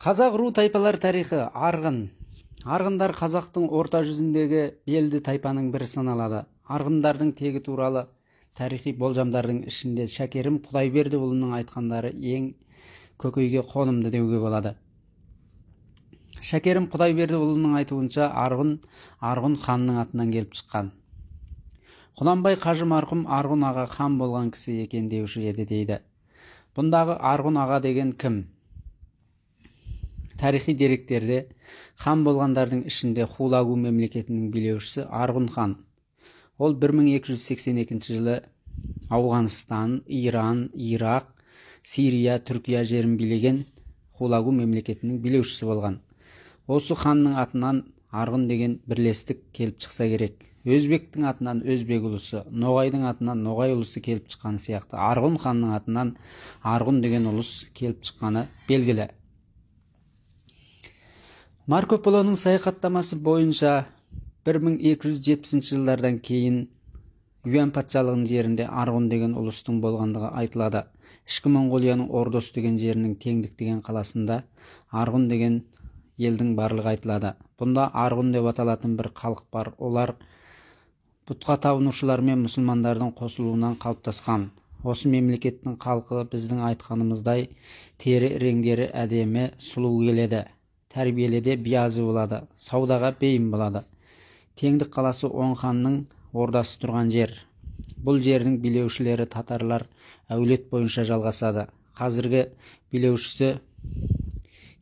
Қазақ ру тайпалар тарихы. Арғын. Арғындар қазақтың орта жүзіндегі белді тайпаның бірі саналады. Арғындардың тегі туралы тарихи болжамдардың ішінде Шәкерім Құдайбердіұлының айтқандары ең көкейге қонымды деуге болады. Шәкерім Құдайбердіұлының айтуынша, Арғын Арғын ханның атынан келіп шыққан. Құнанбай қажы марқұм Арғын аға хан болған кісі екен деуші еді дейді. Бұндағы Арғын аға деген кім? Тарихи деректерде хан болғандардың ішінде Хулагу мемлекетінің билеушісі Арғын хан. Ол 1282 жылы Ауғанстан, Иран, Ирақ, Сирия, Түркия жерін билеген Хулагу мемлекетінің билеушісі болған. Осы ханның атынан Арғын деген бірлестік келіп шықса керек. Өзбектің атынан Өзбек ұлысы, Ноғайдың атынан Ноғай ұлысы келіп шыққаны сияқты Арғын ханның атынан Арғын деген ұлыс келіп шыққаны белгілі. Марко Полоның саяхаттамасы бойынша 1270 жылдардан кейін Юань патшалығының жерінде Арғын деген ұлыстың болғандығы айтылады. Ішкі Моңғолияның Ордос деген жерінің Теңдік деген қаласында Арғын деген елдің барлығы айтылады. Бұнда Арғын деп аталатын бір халық бар. Олар бұтқа табынушылар мен мұсылмандардың қосылуынан қалыптасқан. Осы мемлекеттің халқы біздің айтқанымыздай тері реңдері әдемі, сұлу келеді. Тәрбиелі де биязы болады, саудаға бейім болады. Теңдік қаласы Оң ханның ордасы тұрған жер. Бұл жердің билеушілері татарлар әулет бойынша жалғасады. Қазіргі билеушісі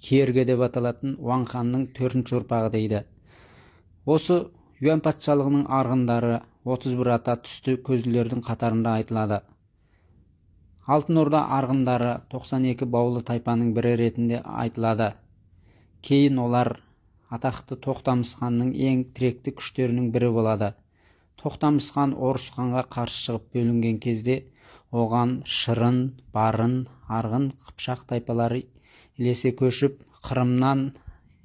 Керге деп аталатын Уаң ханның 4-ші ұрпағы дейді. Осы Юань патшалығының арғындары 31 ата түсті көзділердің қатарында айтылады. Алтын Орда арғындары 92 баулы тайпаның бірі ретінде айтылады. Кейін олар атақты Тоқтамыс ханның ең тіректі күштерінің бірі болады. Тоқтамыс хан Орыс ханға қарсы шығып бөлінген кезде оған Шырын, Барын, Арғын, Қыпшақ тайпалары ілесе көшіп, Қырымнан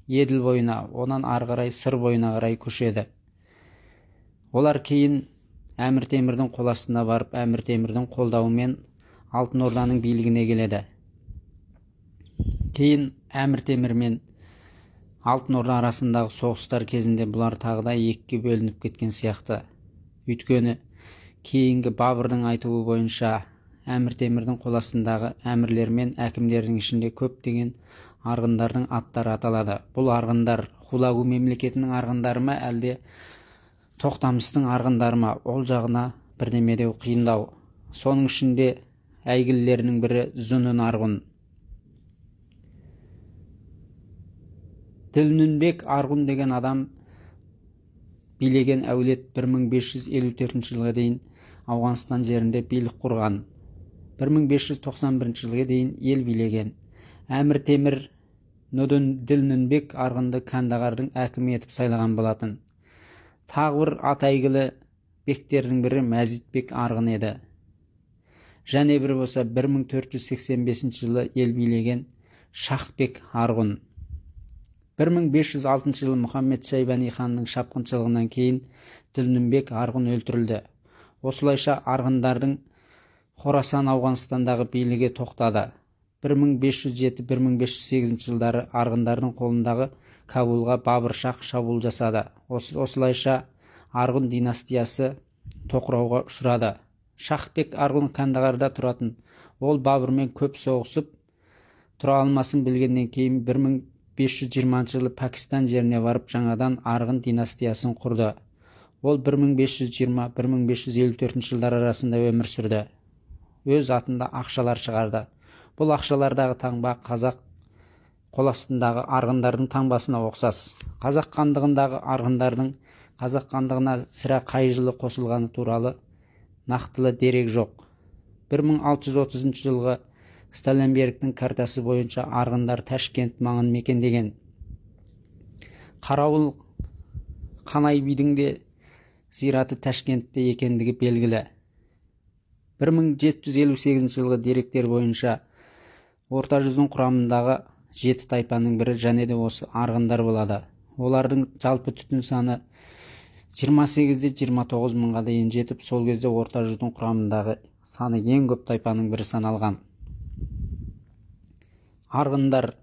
Еділ бойына, онан ары қарай Сыр бойына қарай көшеді. Олар кейін Әмір Темірдің қол астына барып, Әмір Темірдің қолдауымен Алтын Орданың билігіне келеді. Кейін Әмір Темір мен Алтын Орда арасындағы соғыстар кезінде бұлар тағы да екіге бөлініп кеткен сияқты. Өйткені кейінгі Бабырдың айтуы бойынша Әмір Темірдің қол астындағы әмірлер мен әкімдердің ішінде көптеген арғындардың аттары аталады. Бұл арғындар Хулагу мемлекетінің арғындары ма, әлде Тоқтамыстың арғындары ма, ол жағына бірдеме деу қиындау. Соның ішінде әйгілілерінің бірі Зүнін Арғын. Ділнүнбек Арғын деген адам билеген әулет 1554 жылға дейін Ауғанстан жерінде билік құрған. 1591 жылға дейін ел билеген. Әмір Темір Ділнүнбек Арғынды Кандағардың әкімі етіп сайлаған болатын. Тағы бір ат әйгілі бектердің бірі Мәзитбек Арғын еді. Және бір болса 1485 жылы ел билеген Шахбек Арғын. 1506 жылы Мұхаммед Шайбани ханның шапқыншылығынан кейін Ділнүнбек Арғын өлтірілді. Осылайша арғындардың Хорасан Ауғанстандағы билігі тоқтады. 1507-1508 жылдары арғындардың қолындағы Кабулға Бабыр шах шабуыл жасады. Осылайша Арғын династиясы тоқырауға ұшырады. Шахбек Арғын Кандағарда тұратын. Ол Бабырмен көп соғысып тұра алмасын білгеннен кейін 1520 жылы Пәкістан жеріне барып жаңадан Арғын династиясын құрды. Ол 1520-1554 жылдар арасында өмір сүрді. Өз атында ақшалар шығарды. Бұл ақшалардағы таңба қазақ қол астындағы арғындардың таңбасына ұқсас. Қазақ хандығындағы арғындардың қазақ хандығына сірә қай жылы қосылғаны туралы нақтылы дерек жоқ. 1630 жылғы Сталинбергтің картасы бойынша арғындар Ташкент маңын мекендеген. Қарауыл Қанай бидің де зираты Ташкентте екендігі белгілі. 1758 жылғы деректер бойынша Орта жүздің құрамындағы 7 тайпаның бірі және де осы арғындар болады. Олардың жалпы түтін саны 28-29 мыңға дейін жетіп, сол кезде Орта жүздің құрамындағы саны ең көп тайпаның бірі саналған. Арғындар